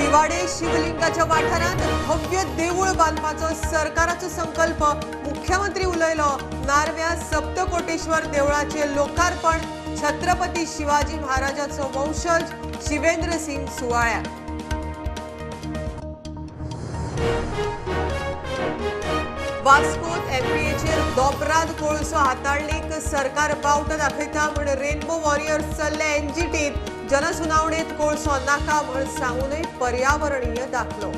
दिवाडे शिवलिंगाच्या वाठारांत भव्य देवूळ बांदपाचो सरकाराचो संकल्प, मुख्यमंत्री उलयलो। नार्व्या सप्तकोटेश्वर देवळाचे लोकार्पण, छत्रपती शिवाजी महाराजाचो वंशज शिवेंद्र सिंग सुवाळ्यात। वास्कोत एमपीएचेर दोपरात कोळसो हाताळणीक सरकार बावटो दाखयता म्हण रेनबो वॉरियर्स चल्ले एनजीटीत, जनसुनावणेत कोळसो नाका म्हण सांगूनय पर्यावरणीय दाखलो।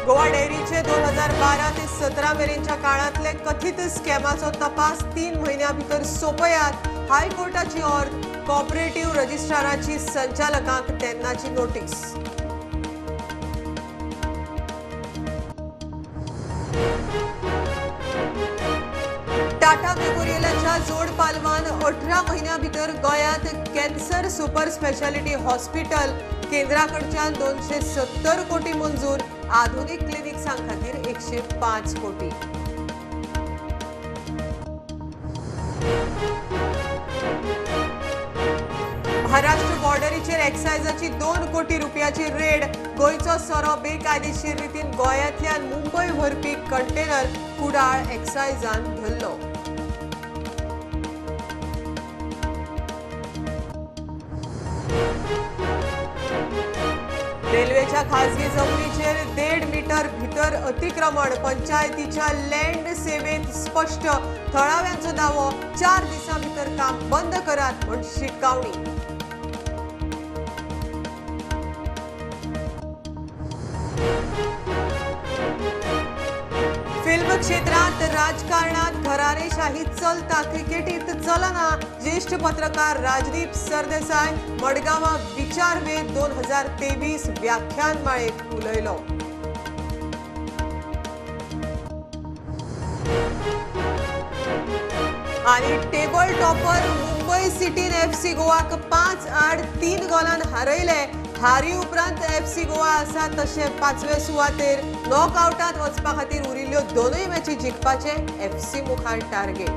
गोवा डेअरीचे 2012 ते 17 मेरेनच्या काळांतले कथित स्कॅमाचो तपास 3 म्हयन्यां भितर सोंपयात, हायकोर्टाची ऑर्द, कॉपरेटिव्ह रजिस्ट्राराची संचालकांक तेन्नाची नोटीस। टाटा मेमोरियलाच्या जोड पालवान 18 म्हयन्यां भितर गोंयांत कॅन्सर सुपर स्पेशालिटी हॉस्पिटल केंद्राकडच्यान 270 कोटी मंजूर, आधुनिक क्लिनिक्सां खातीर 105 कोटी। महाराष्ट्र बॉर्डरीचेर एक्सायजाची 2 कोटी रुपयाची रेड, गोंयचो सोरो बेकायदेशीर रितीन गोंयांतल्यान मुंबय व्हरपी कंटेनर कुडाळ एक्सायजान धरलो। रेल्वेच्या खासगी जमनीचेर 1.5 मीटर भितर अतिक्रमण, पंचायतीच्या लँड सेवेत स्पष्ट, थळाव्यांचो दावो 4 दिसां भितर काम बंद करात म्हूण शिटकावणी। फिल्म क्षेत्रांत राजकारणात घराणेशाही चलता, क्रिकेटीत चलना, ज्येष्ठ पत्रकार राजदीप सरदेसाय मडगांवां विचारवेध 2023 व्याख्यान माळेत उलयलो। आनी टेबल टॉपर मुंबय सिटीन एफसी गोवाक 5-3 गोलान हारयले। हारी उपरांत एफसी गोवा आसा तशें 5वे सुवातेर, नॉकआवटांत वचपा खातीर उरिल्ल्यो 2 मॅची जिखपाचें एफसी मुखार target.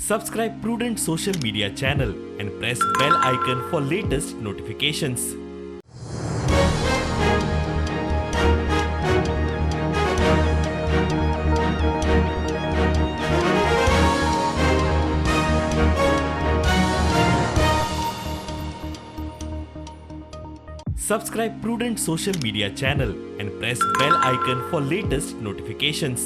Subscribe Prudent social media channel and press bell icon for latest notifications. Subscribe Prudent social media channel and press bell icon for latest notifications.